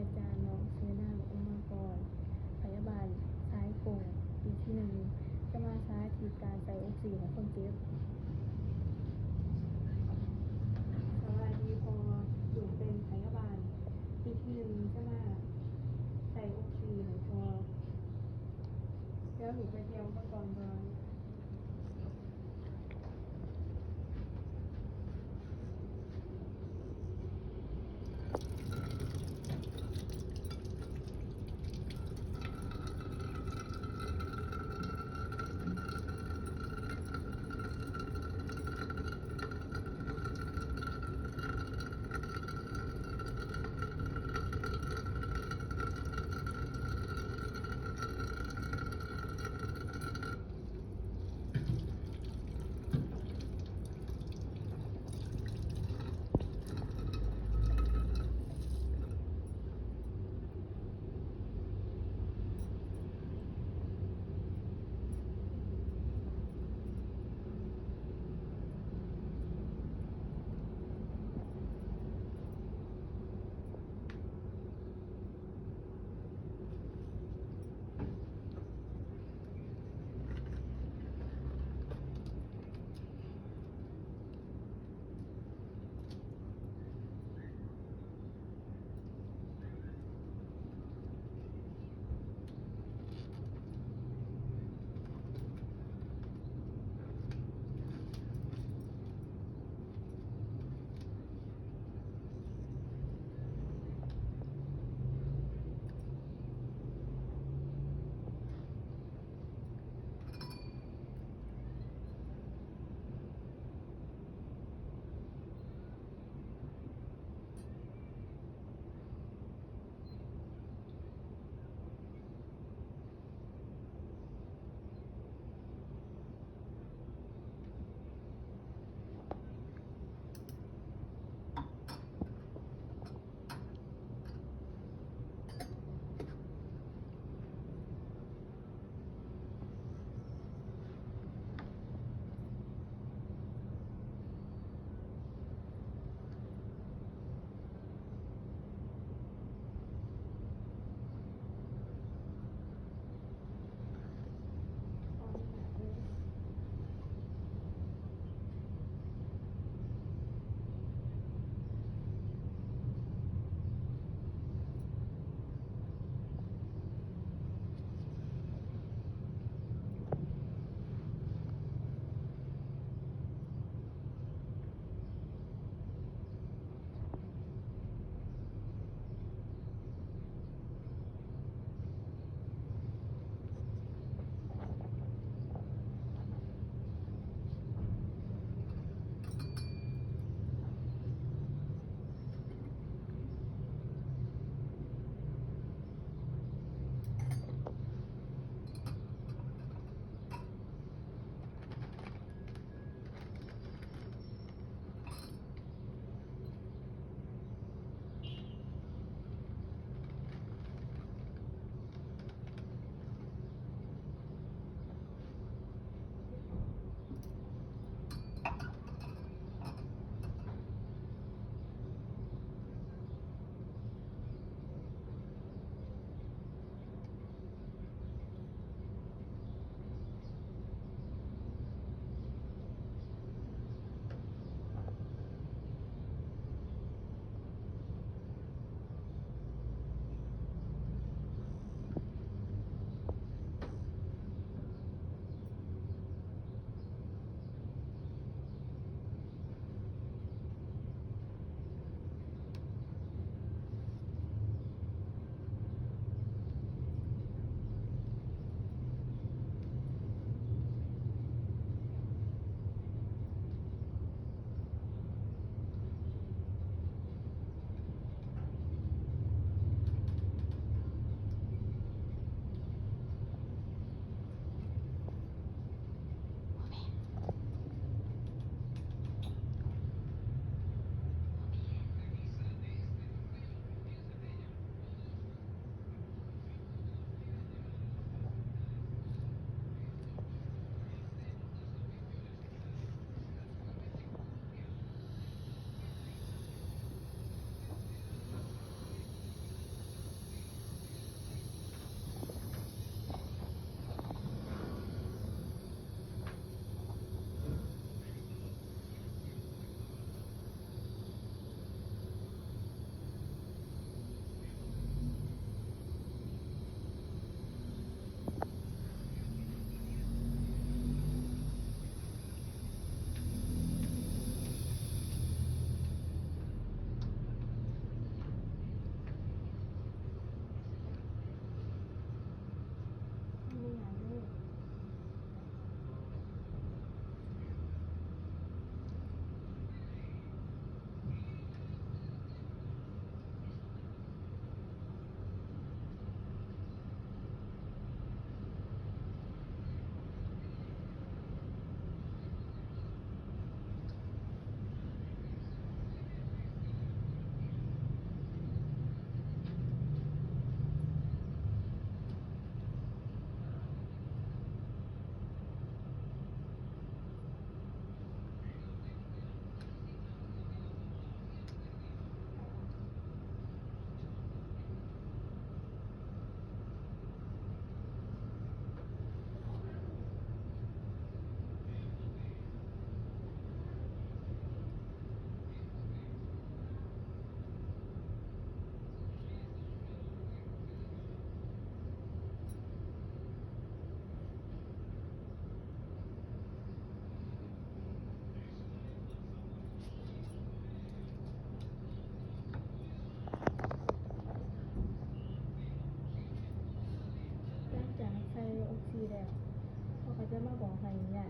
ອາຈານ ນ້ອງຊື່ນາງ ອຸມມາກອນ ພະຍາບານຊາຍກົງ ປີທີໜຶ່ງ ຈະມາສາທິດການໃສ່ອົກຊີໃຫ້ຄົນເຈັບ. ສະບາຍດີພໍ່ ລູກເປັນພະຍາບານ ປີທີໜຶ່ງ ຈະມາໃສ່ອົກຊີໃຫ້ພໍ່. ດຽວລູກໄປເຕຣຽມອຸປະກອນກ່ອນ.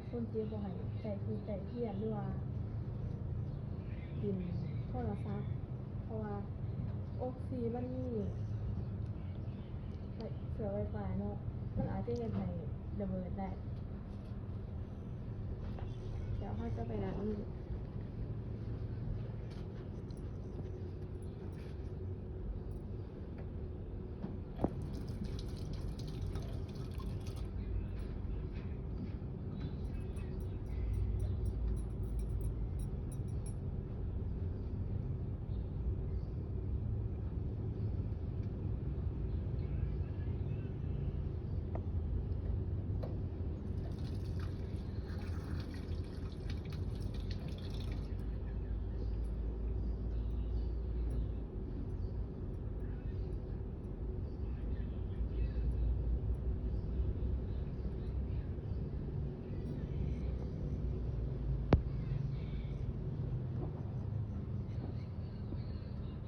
ຄົນເຈັບບໍ່ໃຫ້ໃຊ້ທູດໃຊ້ທຽນ ຫຼືວ່າຫຼິ້ນໂທລະສັບ ເພາະວ່າອົກຊີມັນມີເຊື້ອໄຟຟ້າເນາະ ມັນອາດຈະເຮັດໃຫ້ລະເບີດໄດ້. ແລ້ວເຮົາຈະໄປລ້າງມື.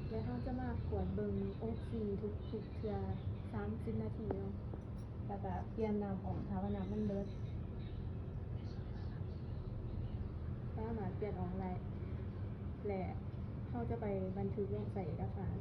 ແລະ ເຮົາຈະມາກວດເບິ່ງອົກຊີທຸກໆເທື່ອສາມສິບນາທີເນາະ ແລ້ວກະປ່ຽນນ້ຳອອກ ຖ້າວ່ານ້ຳມັນເບິດ ສາມາດປ່ຽນອອກໄດ້ ແລະ ເຮົາຈະໄປບັນທຶກລົງໃສ່ເອກະສານ.